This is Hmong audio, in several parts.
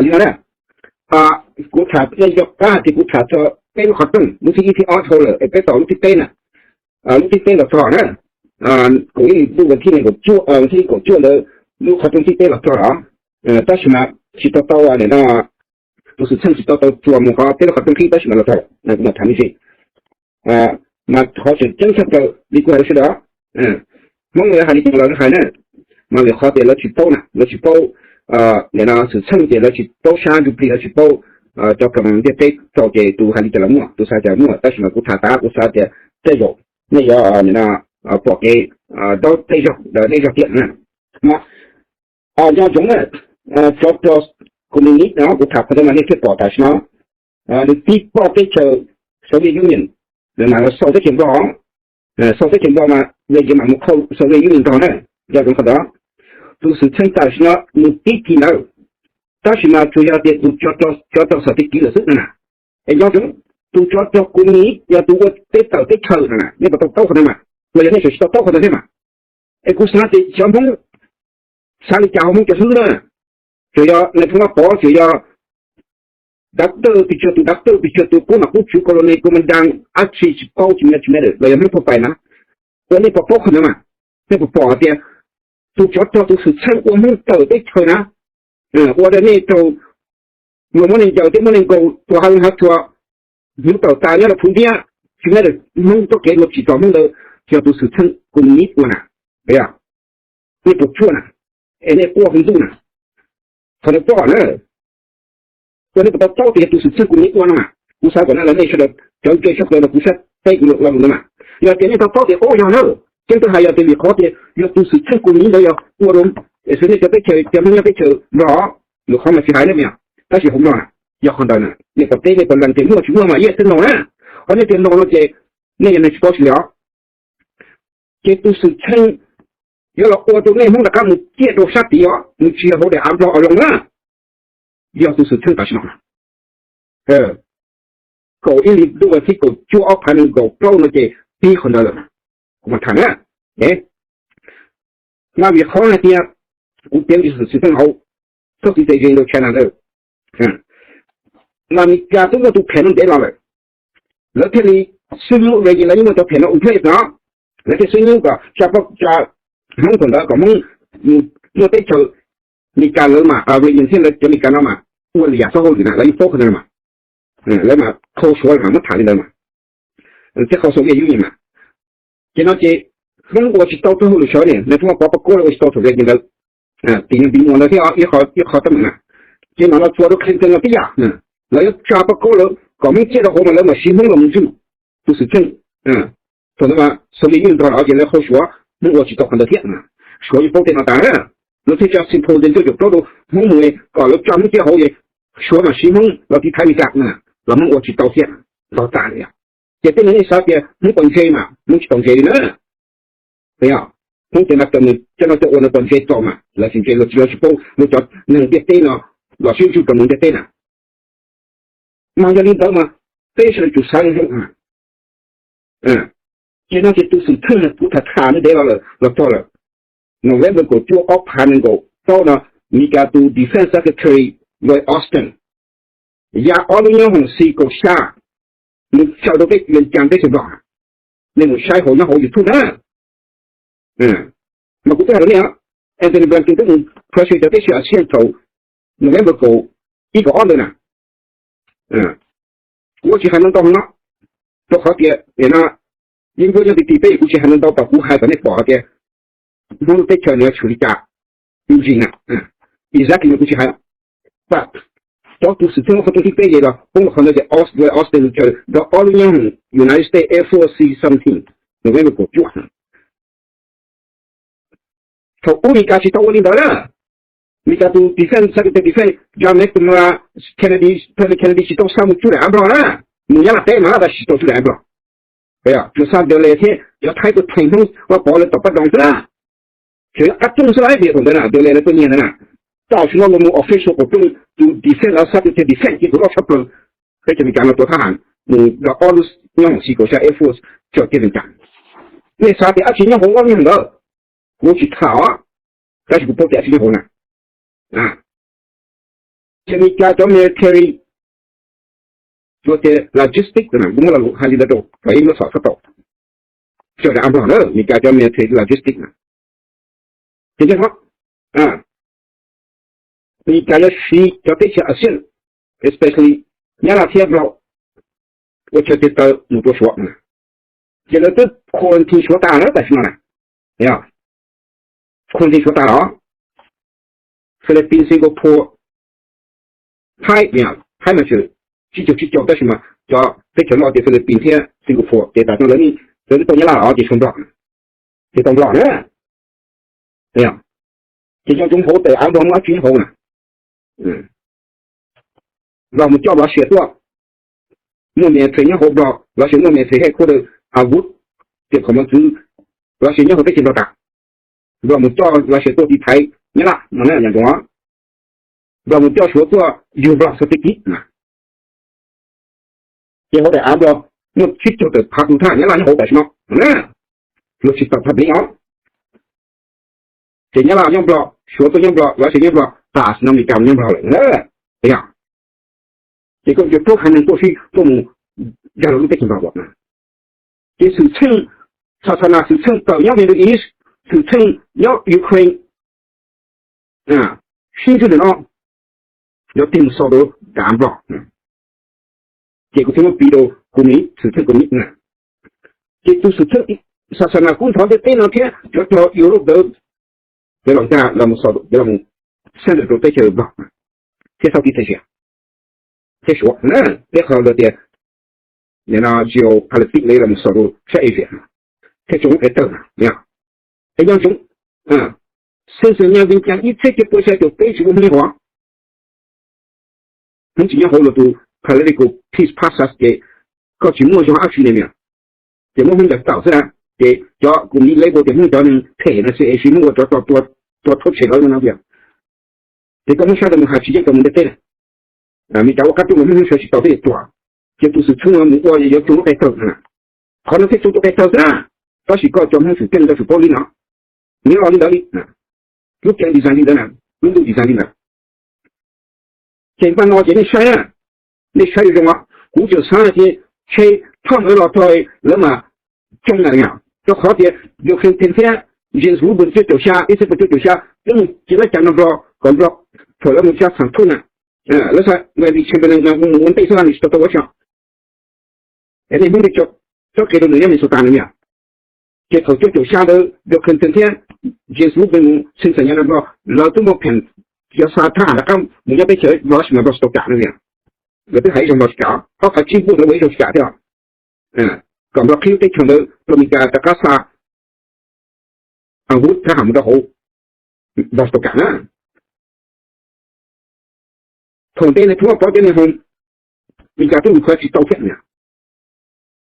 Li no na, kuv tham yog qab tias kuv tham txog peb lub qhov rooj, lub thib ib thib ob dhau lawm es peb tau lub thib peb na. Lub thib peb los txog na, kuv ib ntuj vas thib nees nkaum cuaj, vas thib kaum cuaj ntawd lub qhov rooj thib peb los txog lawm. Tab sis mas tsis tau tau no, tus xwm txheej tsis tau tau txuas mus qhov peb lub qhov rooj thib, tab sis mas los txog lawm, kuv mam tham me ntsis. Mas qhov tseem ceeb tshaj plaws li kuv hais rau sawv daws, Hmoob lawv hais li cas los lawv hais na, mas vim qhov tias lawv tsis paub na, lawv tsis paub, nim no xwm txheej ces lawv tsis paub sab ntsuj plig, lawv tsis paub cov kam ntiaj teb txaus ces tus hais li cas los muaj, tus xav cas los muaj, tab sis mas kuv tham tas kuv xav tias tej zaum nej yuav pom kev dob tej zaug, deb zog tiam na. Nco ntsoov na, cov rog komunist no kuv tham qhov ntawd mas nej thiaj pom tam sim no nws tib poj teb chaws Soviet Union, mas xaus teb chaws Nplog, xaus teb chaws Nplog mas Reagan mam mus khau Soviet Union nrog na. Nco ntsoov qhov ntawd, tus xwm txheej tam sim no nws tib kis ntawd, tab sis mas tsuas yog tias tus cov rog xam tib kis lawm xwb no na. Es nco ntsoov, tus cov rog komunist yog tus ua teb tawm teb chaws no na, nej puas tau taub qhov ntawd mas, los yog nej tseem tsis tau taub qhov ntawd thiab mas. Es kuv xav tias cov Hmoob xav li cas hauv Hmoob cov hlwb na, tsuas yog nais phoo Vaj Pov, tsuas yog dav tawj pes tsawg tus, dav tawj pes tsawg tus, qub nom qub tswv, colonel, commandant, dab tsi tsis paub, tsis maj tsis maj los yog Hmoob thauj pais na. Ua nej puas paub qhov ntawd mas, nej puas pom hais tias tus tsov rog tus xwm txheej ua Hmoob tawm teb chaws na, ua rau nej raug luag muab nej ncaws thiab muab nej nkaus tua hav zoov hav tsuag, hnyuv tawm tas nyob rau Phuv Ntiab, tsis maj Hmoob txoj kev luag tsim txom Hmoob ntawd yog tus xwm txheej komunist ua na. Nej puas tsuaj na, es nej quaj hu ntuj na, qhov ntawd pom na. Ua nej puas tau taub tias yog tus xwm txheej komunist ua no mas, kuv xav kom nej los nej sawv daws cov ntse tshaj plaws no kuv sab teb kuv lo lus ntawd mas, yog tias nej tau taub tias ua yog na, ceeb twb hais yog tias vim qhov tias yog tus xwm txheej komunist ntawd yog ua rau xwv nej cov teb chaws cov Hmoob nyob teb chaws Nplog, lwm qhov mas tsis hais na, tab sis hauv no yog qhov ntawd na, nej puas teb nej puas lees tias muaj tsis muaj mas yeej twb no na. Qhov nej tias no no ces nej yog neeg tsis paub tsis li os. Ces tus xwm txheej yuav los ua rau nej Hmoob rov qab mus ciaj rau sab tid os, nws tsis yog hauv daim av Nplog os zoo na, yog tus xwm txheej tam sim no. Kaum ib hlis ntuj vas thib kaum cuaj ob phav nees nkaum plaub no ces pib qhov ntawd lawm, kuv mam tham na. Mas vim qhov hais tias kuv piav li xwm txheej hauv txoj kev txawj ntse rau China ntawd, mas Meskas twb muaj tus phem no ntev los lawm, lawv thiaj li swb nyub, lawv yeej muaj cov phem no ua ntej no, lawv thiaj swb nyub kom tsa, tsa Hmoob thaum ntawd kom Hmoob mus muaj teb chaws. Meskas lawv mas, Reagan thiab lawv cov Meskas no mas ua li yam txhob hauj lwm na, lawv yeej paub qhov ntawd mas, lawv mas qhau Suav mas muab tham li ntawd mas, thiab qhau Soviet Union mas. Ces no ces Hmoob ua tsis tau txoj hauj lwm sawv ne, nais phoo Vaj Pov Paj Kub lawv ua tsis tau thaum Reagan ntawd, tim no tim muas ntawd thiab ib qho teeb meem na. Ces mam los txuas rau Clinton los tib yam, lawv yuav tsa Paj Kub lawv kom Hmoob ciaj rau hauv mas lawv mam siv Hmoob los mus ntswj tus xwm txheej. Thaum ntawd mas Soviet Union nrog lawm ces lawv qhau Suav, Hmoob ua tsis tau qhov ntawd thiab. Suav yeej paub tej no tas, lawv thiaj tsa symposium ntawm caum plaub rau Hmoob mus kom lawv tsa Hmoob ciaj hauv, Suav mam siv Hmoob los tiv thaiv Meskas, los Hmoob ua tsis tau thiab, ntog tas li. Ces tej neeg nej xav tias Hmoob puas ntse mas Hmoob tsis tau ntse li na. Hmoob cov no cov ua no puas ntse txaus mas lawv tsis ntse, luag tsis, luag tsis paub, luag cov neeg ntiaj teb no los sib ntsuj rau mus ntiaj teb na. Mas yog li ntawd mas peb sawv daws tsum xav zoo zoo. Ces no ces tus xwm txheej kuv tham tham ntev los lawm los txog lawm, November kaum cuaj ob phav nees nkaum plaub no, Meskas tus Defense Secretary Lloyd Austin ya ob lub nyoob hoom xi kaum xya mus tsaws rau peb Vias Cas teb chaws Nplog. Nej mus saib hauv nyob hauv YouTube na. Mas kuv twb hais rau nej, Antony Blinken twb mus pressure cov teb chaws Asia thaum November kaum ib kaum ob ntawd na. Kuv tsis hais ntau ntau no, rau qhov tias no yeej nyob ti ti peb, kuv tsis hais ntau ntau, kuv hais kom nej pom hais tias Hmoob lub teb chaws nws yuav tshuav li cas. Ntsis na, exactly kuv tsis hais. Cov tus xwm txheej qhov rooj thib peb ces los poob los qhov ntawd ces Lloyd Austin tsaws rau ob lub nyoob hoom United States Air Force C seventeen, November kaum cuaj. Thaum ub Meskas tsis tau ua li ntawd na. Meskas tus Defense Secretary Defense John McNamara, Kennedy, President Kennedy tsis tau xa mus tsuj daim av Nplog na. Mus Nyab Laj teb mas tab sis tsis tau tsuj daim av Nplog. Tsuas xa Dulles thiab cov Thaib tuaj theem Hmoob Vaj Pov lawv tom Pab Doos xwb na. Tseem yuav qab rooj xwb lawm, vim thaum ntawd na Dulles lawv tuaj nyiag ntawd na. Tam sim no los mus official qaum rooj tus Defense Secretary Defense ces tus loj tshaj plaws peb cov Meskas no tuav thab ham mus rau ob lub nyoob hoom xi kaum xya Air Force tsaws kiag Meskas. Nej xav tias dab tsi nyob hauv ob lub nyoob hoom ntawd? Kuv tsis tham os, tab sis kuv paub tias dab tsi nyob hauv na. Ces Meskas cov military, luag tias logistic na, kuv muab lo lus hais li ntawd rau kom ib muab xom txhob tau. Tso dav av Nplog na, Meskas cov military logistic na. Ces nyob no, Meskas yuav siv cov teb chaws ASEAN, especially Nyab Laj thiab Nplog, ua chaw tes taw mus rau Suav. Ces lawv twb quarantine Suav tas na tam sim no na. Yog quarantine Suav tas los, Philippines, Singapore, Thaib, Thaib mas tseem tsib caug tsib caug tab sis mas cov teb chaws loj tias Philippines thiab Singapore ces tas no lawv, lawv twb tau Nyab Laj los ces tshuav Nplog, ces tau Nplog na. Ces nyob rau hauv tes av Nplog muaj dab tsi nyob hauv na? Nplog mus coj Russia tuaj, muaj military nyob hauv Nplog, Russia muaj military headquarters, av vuv, tias qhov mos txwv Russia nyob hauv teb chaws Nplog tas. Nplog mus coj Russia tuaj tiv thaiv Nyab Laj no na, yog ntsoov, Nplog mus coj Suav tuaj yug Nplog txog teb kiv. Ces hauv daim av Nplog muaj tsib caug tawm phav tus thaj Nyab Laj nyob hauv tam sim no na, luag tsis tau public os. Ces Nyab Laj nyob Nplog, Suav tuaj nyob Nplog, Russia nyob Nplog, tas sim no Meskas nyob Nplog lawm na. Yog ces koj cia plaub haiv neeg tuaj sib tuaj mus dag rau lub teb chaws Nplog na. Ces xwm txheej, xa xa nas xwm txheej tawm nyob Middle East, xwm txheej nyob Ukraine, sib ntsib ntawm no, yuav tig mus xaus rau dav Nplog. Ces kuv thiaj muab piv rau kuv mis xwm txheej kuv mis na. Ces tus xwm txheej xa xa nas kub ntxhov ntiaj teb no thiab cov cog Europe ntawd, cov los ncaj los mus xaus, cov los mus send rau teb chaws Nplog thiab Southeast Asia thiab Suav na, thiab qhov lawv tias geopolitics los mus xaus rau sab Asia thiab tsoom qe tawg na. Es nco ntsoov, xeev xeem nyas Vias Cas ib txhiab cuaj pua xya caum peb tsis muaj Hmoob nyob hauv. Hmoob tsis nyob hauv los tus political peace process ces koj tsis muaj zog dab tsi ne. Ces muab Hmoob ncaws tawm xwb na. Ces cov kuv mis label tias Hmoob cov neeg phem no xwb es sis Hmoob ua cov tua thauj tshem lawv no tiag. Ces koj muab sab ntawd mus hais tsis yeej tau mus ntiaj teb na. Meskas ua qab tuaj mus Hmoob sawv tsis tau thiab tuag. Ces tus xwm txheej mus ua yuav tsuag lub qe tawg na. Qhov no thiaj tsuag tus qe tawg xwb na. Tab sis koj cov Hmoob xwm txheej yuav tsum paub li no. Nws los li ntawd li, lub cev design li ntawd na, lub ntuj design li ntawd. Ces npaj no ces nej saib na, nej saib zoo zoo os. Kuv tseem xav tias tsheb Trump lawv los txog lawv mas coob na, rau qhov tias Bill Clinton thiab James Woodburn cuaj caum xya, ib txhiab cuaj caum xya, lawv mus cev laj cas no Nplog kom Nplog thaum lawv mus tsa xeem thuj na, lawv xa Wendy Chamberlain mus ua ntej xwb, nws tsis tau tau ua tsaug. Es nej Hmoob nej tso txoj kev rau nws nyob Minnesota no na. Ces thaum cuaj caum xya ntawd Bill Clinton thiab James Woodburn mus xeem xeem nyob Nplog, lawv twb muaj pheem cov xa thab ham rov qab mus nyob teb chaws Nplog tab sis mas Nplog tsis tau kam no na. Lawv twb hais ib zaug Nplog tsis kam, ob phav tsib puj lawv ua ib zaug tsis kam thiab. Kom Nplog qhib lub teb chaws ntawd rau Meskas rov qab xa a vuv thab ham mus rau hauv, Nplog tsis tau kam na. Thaum ntej ne thaum pov cov niag hoo, Meskas twb mus khav tsis tau thiab na.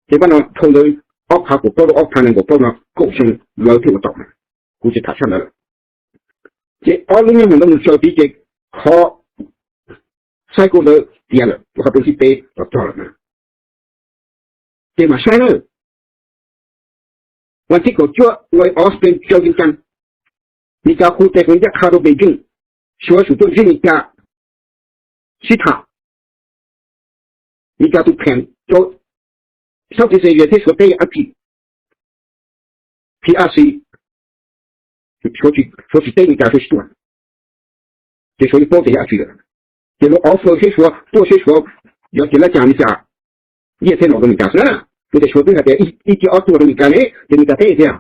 Ces npaj no dhau ntawd ob phav kaum plaub rau ob phav nees nkaum plaub no kaum xyoo lawv thiaj ua tau na. Kuv tsis tham tshaj ntawd lawm. Ces ob lub nyuag hoo ntawd mus tsaws tid ces qhov cycle ntawd tiav lawm, qhov rau sib peb los txog lawm na. Ces mam saib na. Vas thib kaum cuaj ua Australia tsaws li cas, Meskas hu tes hauv ncaj qha rau Beijing, Suav tsum tuaj ntsib Meskas sib tham. Meskas tus pheem rau Southeast Asia thiab Suav teb yog dab tsi? P R C, Suav tsis teb Meskas Suav tsis tuaj, ces Suav yeej paub tias yog dab tsi lawm. Ces luag offer seb Suav tuaj seb Suav yuav cev laj cas li cas, nyiaj thiab no rau Meskas xwb na. Kuv tias Suav twb hais tias ib cia ob tuaj rau Meskas ne ces Meskas teb tiag,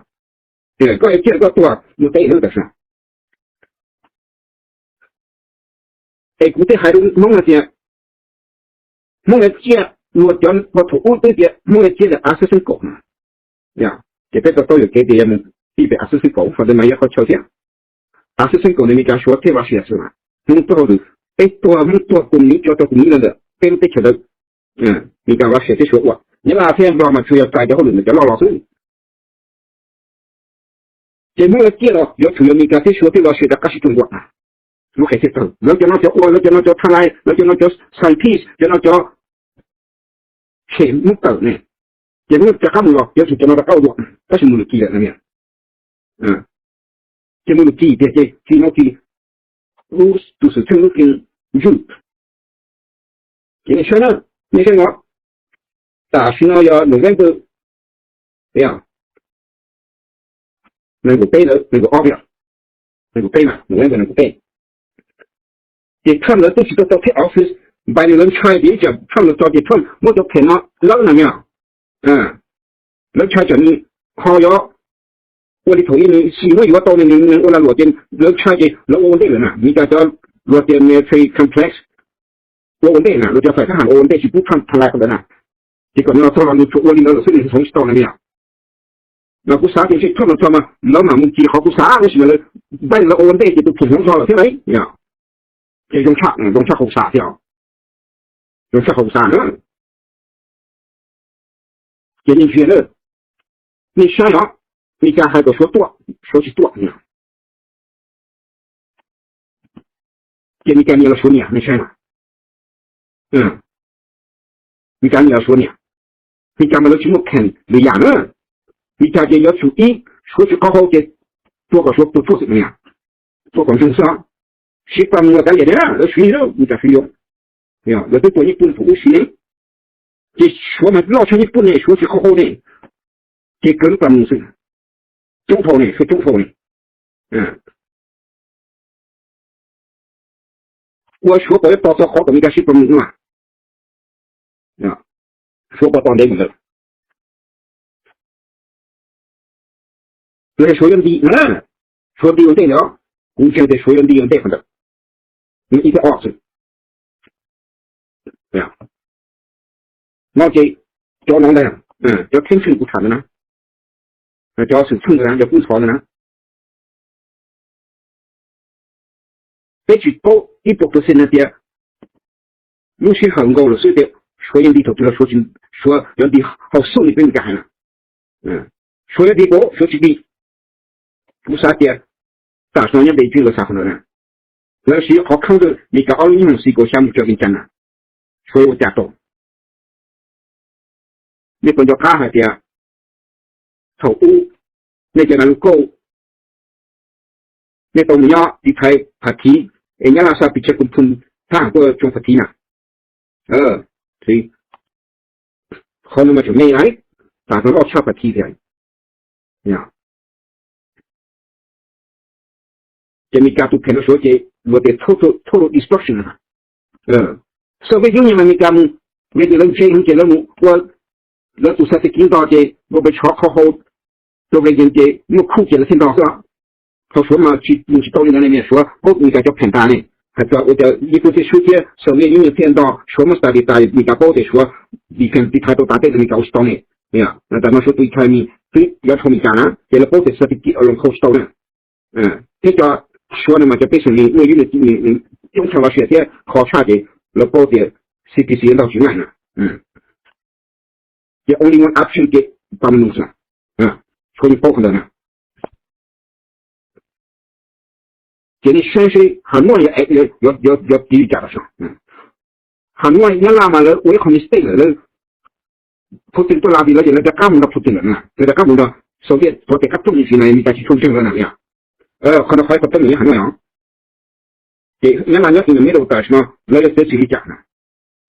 koj cia koj tuaj luag teb lawm tam sim no. Es kuv thiaj hais rau Hmoob hais tias Hmoob yuav ciaj, luag cov pov thaum ub twb tias Hmoob yuav ciaj ntawm av xwb xeeb kaum na. Ces peb tau tau yuam kev tias yog mus tib pem av xwb xeeb kaum, qhov ntawd mas yog qhov chaw thiab. Av xwb xeeb kaum ntawd Meskas Suav thiab Russia xwb mas Hmoob tuaj hauj lwm, peb tuag Hmoob tuag kuv miv cov rau kuv miv no ntawm peb lub teb chaws ntawd. Meskas Russia thiab Suav ua, Nyab Laj thiab Nplog mas tsuas yog txais cov hauj lwm ntawm cov loj los xwb. Ces Hmoob yuav ciaj los yuav tsum yog Meskas thiab Suav thiab Russia rov qab sib tug nkuaj. Lub qe thiaj tawg, lawv cov no cov ua, lawv cov no cov thaj lais, lawv cov no cov scientist, cov no cov tshem Hmoob tawm ne. Ces Hmoob rov qab mus los yuav tsum cov no rov qab ua dua, tab sis mus lwm kis lawm na. Ces mus lwm kis tiag ces tsis no kis, tus xwm txheej lub kis ntsuj Ces nej saib na, nej saib no, tam sim no yog November, yog nees nkaum peb ntawd, nees nkaum ob, nees nkaum peb mas, November nees nkaum peb. Ces Trump lawv twb tsis tau tau take office, Biden lawv ntshai ces ib tsam Trump los tso ces Trump muab cov phem no lawv na yom. Lawv ntshai tsam nws ho yuav ua li thaum ub nws tsis muab yuav tau nws, nws ua lag luam ces lawv ntshai ces lawv ua ua ntej lawm na. Meskas cov luag tias military complex ua ua ntej na, luag cov fais thab ham ua ua ntej tsis pub Trump tham lais qhov ntawd na. Ces kom nws los txog los nws tsuas ua li ntawd lawm xwb nws tsis txhoov tsis tau na yom. Mas kuv xav tias ntshe Trump los txog mas lawv mam mus kis qhov kuv xav tab sis mas lawv, Biden lawv ua ua ntej ces tus phem hloov zog lawm thiab lauj. Ces zoo tshaj, zoo tshaj qhov kuv xav thiab os. Zoo tshaj qhov kuv xav na. Ces nej ntsia na, nej saib os, Meskas hais kom Suav tuaj, Suav tsis tuaj. Ces Meskas niam los Suav niam, nej saib na. Meskas niam los Suav niam, Meskas mas lawv tsis muaj kheem lwm yam na. Meskas ces yuav tsum ib, Suav tsis qau hau ces tua kom Suav tua tshuaj xwm niam, tua kom ntsoog xwb. Sib pab mus kav liam ne, lawv swv li lawv Meskas swv yuav. Lawv twb tua Nyij Pooj thaum ub siv ne, ces Suav mas loj tshaj Nyij Pooj ne, Suav tsis qau hau ne, ces kaw lub pab mus xwb. Coob dhau ne, Suav coob dhau ne. Ua Suav puas yuav tos txog qhov kom Meskas sib pab mus no? Suav puas tos ntev mus lawm? Los yog Suav yuav nti na, Suav nti ua ntej ntawd, kuv ntseeg tias Suav yuav nti ua ntej qhov ntawd. Ib thaj ob xwb. No ces cov no ntag, cov tension kuv tham ntawd na, cov xwm txheej ntawd na, cov kub ntxhov ntawd na, peb tsis paub ib puas percent hais tias lub sij hawm nkaus lawm xwb tias Suav yuav nti thaum twg los Suav, Suav yuav nti hauv xub li peb Meskas hais na. Suav yuav nti puas Suav tsis nti? Kuv xav tias tam sim no nyob Beijing lawv xav qhov ntawd na. Lawv siv qhov kheej xwb, Meskas ob lub nyuag xis kaum xya mus tso Vias Cas na, Suav yuav ua cas tau? Nej puas nco qab hais tias thaum ub nej cov nav lub kauj, nej tau mus nyob tiv thaiv pham thiv, es Nyab Laj xa pis tsawg kum thum thab ham tuaj tsoo pham thiv na? Qhov no mas tseem me lawm, tam no loj tshaj pham thiv thiab. Ces Meskas tus phem rau Suav ces luag tias total destruction. Soviet Union mas Meskas mus, vim tias lawv ntse heev ces lawv mus ua lawv tus xa tes kiv nto ces Gorbachev qhov hau rau Reagan ces muaj khuj ces lawv thiaj nto xwb. Thaum Suav mas tsis mus tsis tau li ntawd ne, Suav paub Meskas cov phem tas ne, hais txog ua cas Yeeb Poob thiaj swb thiab Soviet Union thiaj nto, Suav muab Stalin tas, Meskas paub tias Suav defend tiv thaiv tau tas tej ntawd Meskas ua tsis tau ne. Tam no Suav tus economy twb yuav dhau Meskas na ces lawv paub tias xa tes kiv ua loo khau tsis tau na. Thiab cov Suav no mas cov pej xeem nws muaj ib nws coob tshaj lov sia thiab kho tshaj ces lawv paub tias C P C yuav ntaus tsis meej na. Ces only one option ces pab mus na. Suav yeej paub qhov ntawd na. Ces nej saib seb Hav Nuaj yuav tiv li cas los. Hav Nuaj Nyab Laj mas lawv ua ib qho mistake lawm, lawv Putin tuaj la vim lawv ces lawv rov qab mus nrog Putin lawm na, lawv rov qab mus nrog Soviet Suav tes kab tooj sim no Meskas tsis tshua ntseeg lawv na. Qhov no qhov ib qhov teeb meem Hav Nuaj os. Ces Nyab Laj nyob in the middle tam sim no lawv yuav txiav txim li cas na?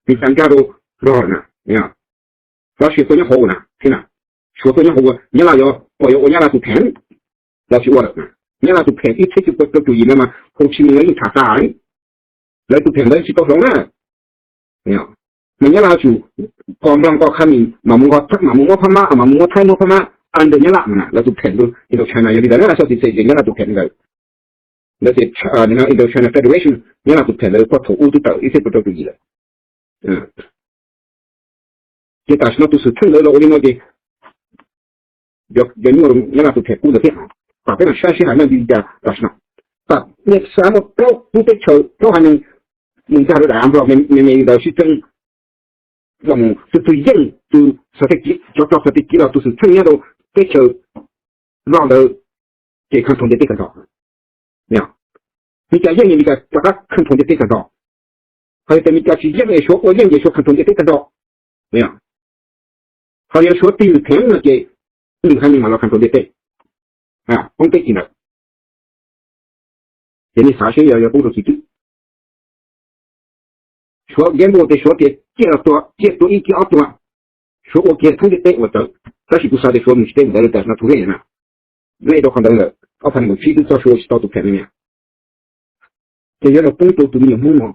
Meskas nkag rau log na, lov sis tuaj nyob hauv na thiab na. Suav tuaj nyob hauv ua Nyab Laj yuav, puas yuav ua Nyab Laj tus phem los tsis ua lawm na? Nyab Laj tus phem ib txhiab cuaj pua rau caum yim no mas Ho Chi Minh lawv yeej tham tas, lawv tus phem ntawd tsis tau hloov na. Mas Nyab Laj yuav tsum nqos Nplog nqos Khab Mis, mam mus nqos, mam mus muab Phab Mab, mam mus muab Thaib muab Phab Mab under Nyab Laj mas na, lawv tus phem Indochina yog li ntawd na, lawv xav txiav txim ces Nyab Laj tus phem li ntawd. Lawv tias Indochina Federation, Nyab Laj tus phem ntawd puag thaum ub twb tawm ib txhiab cuaj rau caum yim lawm. Ces tam sim no tus xwm txheej ntawd los ua li no ces yog nyuaj rau Nyab Laj tus phem qub ntawd thiab. Tam peb mam saib seb hais meej li cas tam sim no. Tam nej xav muaj plaub lub teb chaws plaub haiv neeg mus nkag rau daim Nplog me me li ntawd sib txeeb los mus, tus twg yeej tus xav teg kiv, cov tso xav teg kiv los tus xwm txheej nyob rau teb chaws Nplog ntawd ces khaj thoo ntiaj teb kawg nkaus. Meskas yeej es Meskas rov qab khaj thoo ntiaj teb kawg nkaus. Ho yog tias Meskas tsis yeej es Suav ua yeej ces Suav khaj thoo ntiaj teb kawg nkaus. Ho yog Suav tig lwm theem no ces lwm haiv neeg mam los khaj thoo ntiaj teb, poob teb tsis ntawd. Ces nej xav seb yog yog poob rau tsis twb. Suav gamble tias Suav tias ciaj los tua, ciaj tua ib ciaj ob tua, Suav ua kiag thoob ntiaj teb ua tawv. Tab sis kuv xav tias Suav mus tsis teb ntawd lawm, tam sim no too late na. Late rau qhov ntawd lawm, ob phav nees nkaum tsib twb txog Suav ua tsis tau tus plan li na. Ces yuav los poob rau tus me nyuam Hmoob no.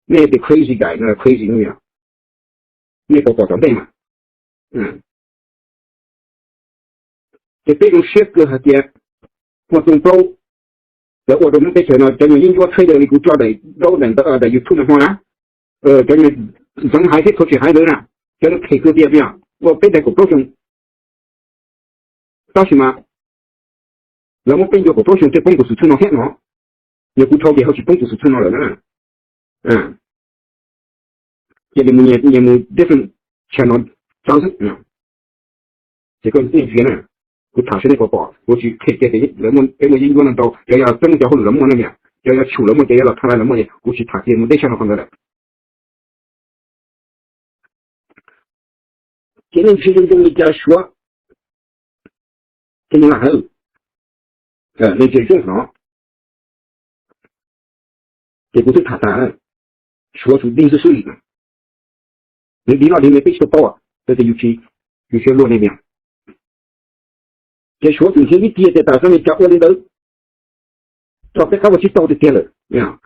Nej tias crazy guy no crazy no, nej pom pom tom ntej mas. Ces peb zoo siab kawg hais tias Huam Tooj Plaub lawv ua rau Hmoob teb chaws no cov nyuag yeeb ncuab tshaj li kuv tso daim, daim YouTube no hmo na, cov nyuag ntxeev haiv thiab txhua tsis haiv ntawd na, cov no phem kawg tiag tiag, ua peb daim kaum plaub xyoo. Tab sis mas lawv muab peb ncua kaum plaub xyoo thiaj poob tus xwm txheej no thiab no. Yog kuv dhau ces ho tsis poob tus xwm txheej no lawm na. Cia li mus nyias mus different channel txawv xwb. Ces koj ntsia na, kuv tham saib nej puas pom, kuv tsis qhia kiag tias lawv muaj, peb muaj yeeb ncuab no ntau, cov yog peb muaj cov hauj lwm lawv muaj na niam, cov yog tshum lawv muaj, cov yog los tha lawv muaj, kuv tsis tham kiag mus deb sab no qhov ntawd lawm. Ces nej ntsia zoo zoo li cas Suav, ces nws lam hawv, nej ntsia zoo no. Ces kuv twb tham tas, Suav tsum dig xwb xwb li. Nws dig loj dig me peb tsis tau paub, tias yus tsis, yus tsis luag ne niam. Ces Suav tseem nrhiav ib tiag tias tam sim no Meskas ua li ntawd, tso peb qab ua tsis tau tiag tiag lawm.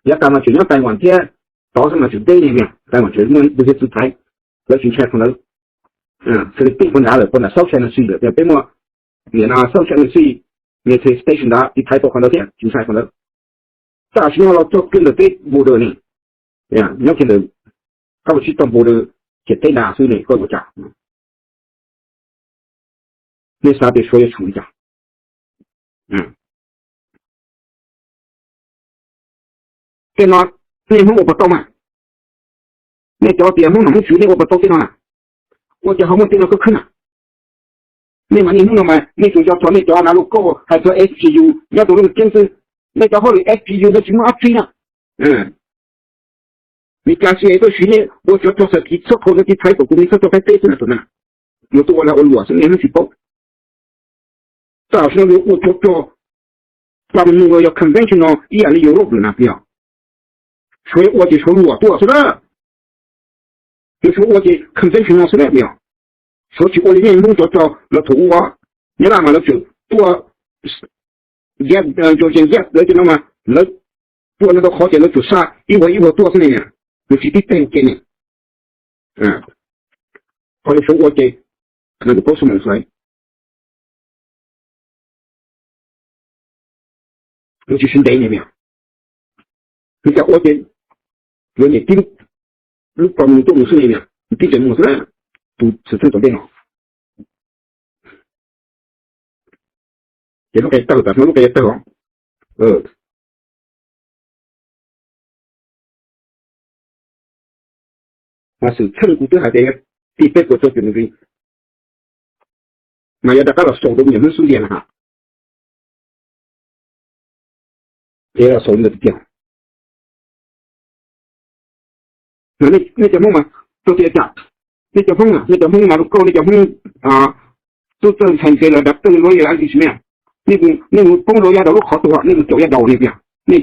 Yav tas mas tseem nyob Taiwan thiab, tod xwb mas tseem deb ne niam, Taiwan tseem muaj tus hiav txwv thaiv, lawv tsis ntshai qhov ntawd. Philippines puag nrad lawm, puag nram South China Sea lawm, peb muaj niam no South China Sea military station ntawd tiv thaiv tau qhov ntawd thiab, tsis ntshai qhov ntawd. Tam sim no los txog kiag ntawm peb border ne, nyob kiag ntawm qab ua tsis tau border, ces teb nrad xwb ne koj ua cas? Nej xav tias Suav yuav tshum li cas? Tej no nej Hmoob ua puas tau mas? Nej cov tias Hmoob nom Hmoob tswv nej ua puas tau tej no na? Ua cas ho muaj tej no kawg khwb na? Nej mas niaj hnub no mas nej tsuas nco txog nej cov nav lub kauj hais txog S G U nyob rau lub ceeb xwb. Nej cov hauj lwm S G U ntawd tsis muaj dab tsi na. Meskas tsis tuaj siv nej ua cov rog xav tiv txhob qhau ntawd tiv thaiv kom kuv me txhob tso qaib teb xwb na tus na. Luag tuaj ua lag ua luam xwb nej hnub tsis paub. Tam sim no yuav ua cov rog pla mus nug los yog conventional ib yam li Europe lawm na yog. Suav yuav ua ces Suav luam tuaj xwb na. Yog Suav ua ces conventional xwb na yog. Suav tsis ua li nej Hmoob cov rog los thaum ub. Nyab Laj mas lawv tseem tuaj Georgian Gap lawv cov no mas lawv tuaj no tau qhov ces lawv tsuas xa ib vuag ib vuag tuaj xwb ne, nws tsis tib teg ke ne. Qhov li Suav ua ces nws kuj paub xwb mas xwb. Nws tsis sib ntev ne, nws cas ua ces yuav niam tib lub pas mus tuaj mus xwb ne, nws tib tseem mus xwb na, tus xwm txheej tom ntej no. Ces lub qe tawg tas, lub qe tawg os. Mas xwm txheej kuv twb hais tias yog tim peb puas rau cum nws, mas yog rov qab los xaus rau me nyuam Hmoob xub ntiag na ha. Ces los xaus li ntawd tiag. Nej cov Hmoob mas tau tias cas, nej cov Hmoob, nej cov Hmoob mas lub kauj, nej cov Hmoob tub txawj ntxhais ntse los doctor luaj yam li tsis me, nej mus poob rau yav daus lub qhov tuag, nej mus caum yav daus ne tiag. Nej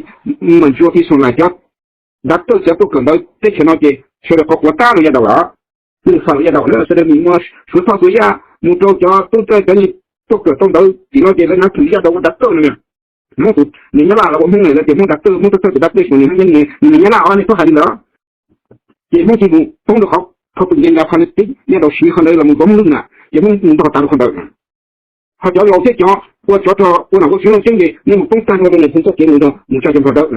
mas ntsuas ti xus lais cov doctor cov tuaj kawm ntawv teb chaws no ces sawv daws qhov quav tab rau yav daus lawm. Nej xa rau yav daus na, sawv daws nim muaj Suav thoj Suav Yaj mus rau cov tub txawj cov tuaj kawm tau ntawv tim no ces lawv hnav tus yav daus ua doctor no. Hmoob tus niam Nyab Laj los ua Hmoob ne, lawv tias Hmoob doctor, Hmoob thawj thawj tus doctor xyov niam Hmoob, niam Nyab Laj os, nej txhob hais li ntawd. Ces Hmoob cia mus poob rau qhov, qhov pwm nce ntawd qhov tib yav daus siv qhov ntawd los mus zov Hmoob lwj na, ces Hmoob mus ntog tas rau qhov ntawd. Ho cov laus thiab cov ua tsov rog ua nom ua tswv looj ceeb ces nej mus poob tag nrho rau niam phoo txoj kev mus nrog mus tsa cov nplog dawb.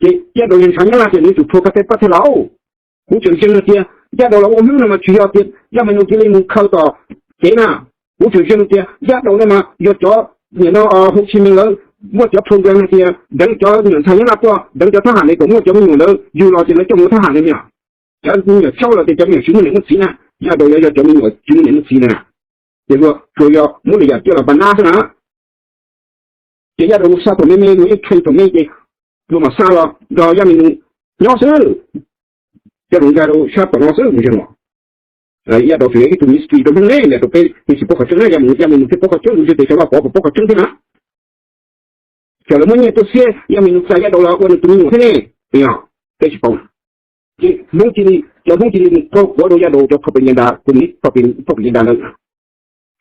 Ces yav daus yog ntshav Nyab Laj ces nws tsum plhuav ka teb pab thiaj los. Kuv tseem ntseeg tias yav daus los ua Hmoob no mas tsis yog tias yaj me nu cia li mus khaws tom kev na. Kuv tseem ntseeg tias yav daus no mas yog cov niam no Hauv Tshij Mees lawv muaj cov program hais tias deev cov me nyuam ntxhais Nyab Laj tuaj, deev cov thab ham ne kom muaj cov me nyuam ntawd yug los ces lawv coj mus ua thab ham ne me nyuam. Cov me nyuam tsaub los ces cov me nyuam tsis muaj niam muaj txiv na. Yav daus yog cov me nyuam tsis muaj niam muaj txiv na. Ces luag tsuas yog muab lwm yam coj los pab nab xwb na. Ces yav daus mus xa thaum me me, mus ib train thaum me ces luag mam xa los nrog yaj me nu nyob xwb. Cov laus nkag rau sab tom no xwb mus ntseeg los. Yav daus tsuas yog ib tug mystery rau Hmoob ne, rau peb yeej tsis paub qhov tseeb na, yaj me nu thiaj paub qhov tseeb, tus ntseeg tes xyov los pov puas paub qhov tseeb thiab na. Xyov lawv muab nyiaj tuaj xiab yaj me nu txais yav daus los ua nws tus me nyuam thiab ne, yog peb tsis paub na. Hmoob cia li, cov Hmoob cia li mus kaug quav rau Yaj Daus cov propaganda, Kuv Mis propaganda ntawd.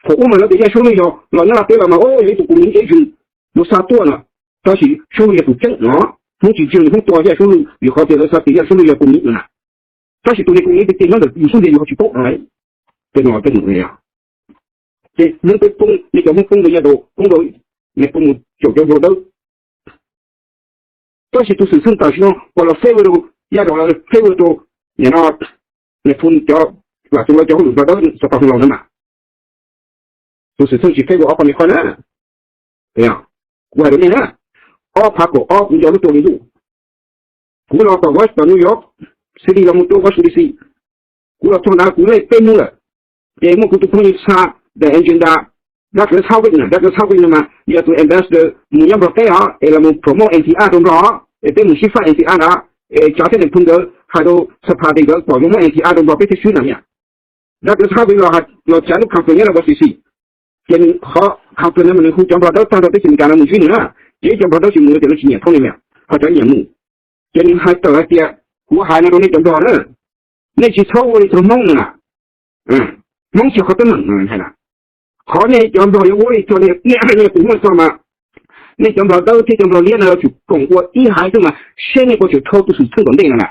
Thaum ub mas lawv tias Yaj Suab Lwj yog los nyob Nplog teb los mas o yog ib tug Kuv Mis ib yam, yus xa tuaj no. Tab sis Suab Lwj yog tus tseeb no. Hmoob tsis ntseeg Hmoob tua Yaj Suab Lwj vim qhov tias lawv xav tias Yaj Suab Lwj yog Kuv Mis no na. Tab sis tus niag Kuv Mis tiag tiag nyob ntawm yus xub ntiag yus ho tsis paub. Tej no tej num ces Hmoob peb poob, nej cov Hmoob poob rau Yaj Daus, poob rau, nej poob mus caum cov Nplog dawb. Tab sis tus xwm txheej tam sim no uas los favor rau Yaj Daus, los favor rau, nim no, niam Phoo cov, Vam Xyooj lawv cov hauj lwm Nplog dawb xov tooj hloov los ntawd mas, tus xwm txheej tsis favor ob phav me qhov na. Kuv hais rau nej na, ob phav kaum ob kuv nco lub tuaj li ntuj, kuv los tom Wash, tom New York City los mus rau Washington D C, kuv los txog ntawd kuv lej peb hnub lawm. Ces muaj kuv tus phooj ywg xa the agenda, Douglas Hardwick na, Douglas Hardwick no mas yog tus ambassador mus nyob Nplog teb os, es los mus promote N T R rau Nplog, es peb mus sib faj N T R ntawd, es Tsab thiab niam Phoo nkawd hais rau xab phas tias nkawd pom zoo muab N T R rau Nplog peb thiaj swb na. Douglas Hardwick los, los tsav lub conference nyob rau Washington D C, ces nws qhov conference no mas nws hu cov Nplog dawb tag nrho teb chaws Amelikas no mus ntsib nws na. Ces cov Nplog dawb tsis mus ces lawv tsis nyiam thaub nej li, ho cov nyiam mus. Ces nws hais tawm hais tias, kuv hais no rau nej cov Nplog na, nej tsis txhob ua li txog Hmoob no na. Hmoob tsis yog qhov teeb meem no hais na. Qhov nej cov Nplog yuav ua li txog, nej tus Hmoob txog mas, nej cov Nplog dawb thiab cov Nplog liab no yuav tsum koom ua ib haiv xwb mas seb nej puas tsum thau tus xwm txheej tom ntej no na.